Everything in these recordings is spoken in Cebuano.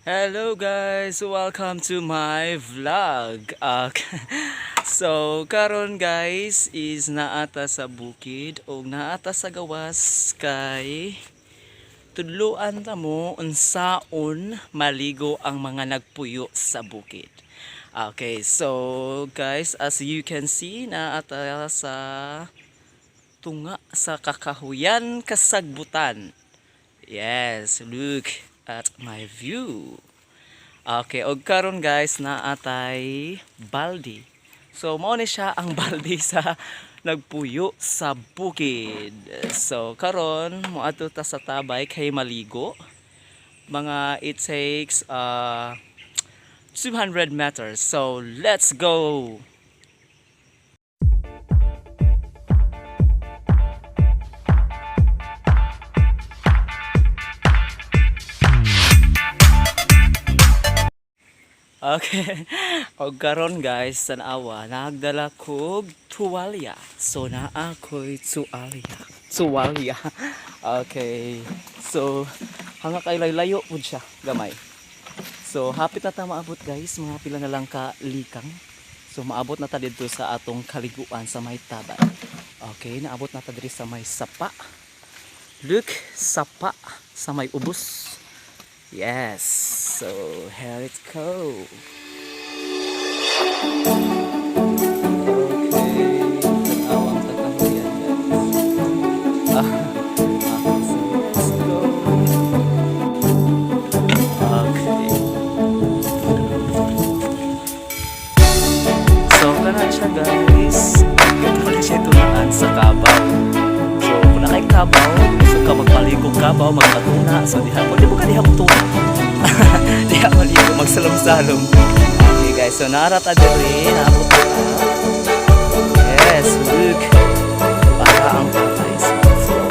Hello guys, welcome to my vlog. So karon guys is naata sa bukid o naata sa gawas kay tudluan ta mo unsaon maligo ang mga nagpuyo sa bukid. Okay, so guys, as you can see, naata sa tunga sa kakahuyan kasagbutan. Yes, look at my view. Okay, og karon guys naatay baldi. So mao ni siya ang baldi sa nagpuyo sa bukid. So karon moadto ta sa tabay kay maligo. Mga it takes 200 meters. So let's go. Okay. Og karon guys, tan-awa, nagdala kog tuwalya. So naa ko'y tuwalya. Tuwalya. Okay. So hanga kay layo pud siya gamay. So hapit na ta maabot guys, mga pila na lang ka likang. So maabot na ta didto sa atong kaliguan sa may tabay. Okay, naabot na ta diri sa may sapa. Look, sapa sa may ubos. Yes. So here it go. Okay, tan-awang kakahuyan guys. Ah, okay, so let's go. Okay. So, kana siya guys. Ganito na siya tunaan sa kabaw. So, kung na kay kabaw, gusto ka magpaligog kabaw, magpatuna. So, diha, pwede mo ka diha tuna. Diha maligo, magsalom-salom. Okay guys, so naara ta diri, naabot ta. Yes, look. Para ang tabay. So, let's go.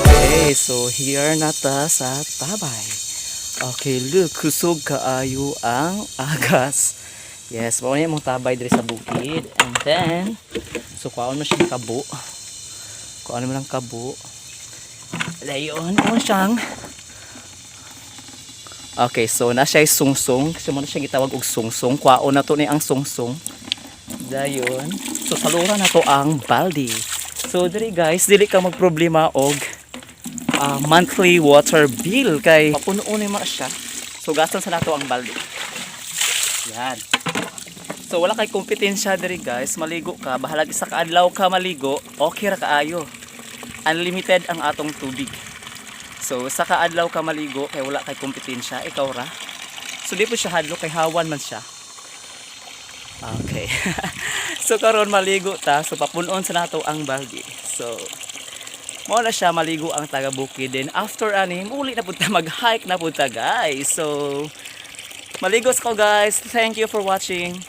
Okay, so here na ta sa tabay. Okay, look, kusog kaayo ang agas. Yes, mao ni mong tabay diri sa bukid. And then, so kuhaon mo siyang kabo. Kuhaon mo lang kabo. Layon mo siyang. Okay, so na siya sungsong. So mo na siya gitawag og sungsong. Kuhaon na to ni ang sungsong. Dayon. So salura na to ang baldi. So diri guys, dili ka magproblema og monthly water bill kay papuno ni ma siya. So gasan sa nato ang balde. Yan. So wala kay kompetensya diri guys, maligo ka, bahalag isa ka adlaw ka maligo, okay ra kaayo. Unlimited ang atong tubig. So sa kaadlaw ka maligo kay wala kay kompetensya, ikaw ra. So di po siya hadlok kay hawan man siya. Okay. So karon maligo ta, so papunon sa nato ang balde. So mao na siya maligo ang taga bukid. Then after ani, muli na pud ta, mag-hike na pud ta guys. So maligos ko guys. Thank you for watching.